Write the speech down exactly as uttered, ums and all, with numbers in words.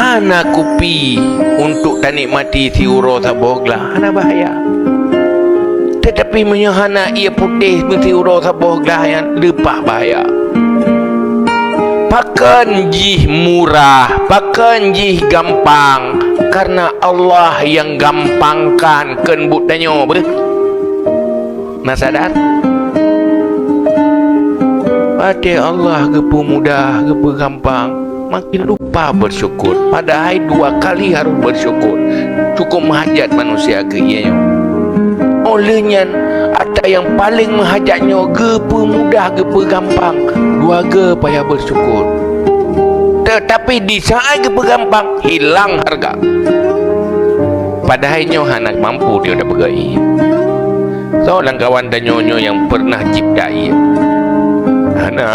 hana kupi untuk tanikmati siuroe saboh glah, hana bahaya. Tetapi meunyoe hana ié putéh meusiuroe saboh glah, nyan leupah bahaya. Pakon jih murah, pakon jih gampang? Karena Allah nyang gampangkan, kon buet tanyoe beuh. Na sadar? Watée Allah geupeumudah, geupeugampang, makin lupa bersyukur. Padahai dua kali harôh bersyukur. Cukup meuhajat manusia keu ié nyoe. Óh lheueh nyan, atra nyang paleng meuhajat nyoe geupeumudah, geupeugampang, dua goe payah bersyukur. Tetapi di saat geupeugampang, hilang harga. Padahai nyoe hana mampu dia peugah ié. Soe lam kawan tanyoe nyoe nyang pernah cipta ié? Hana.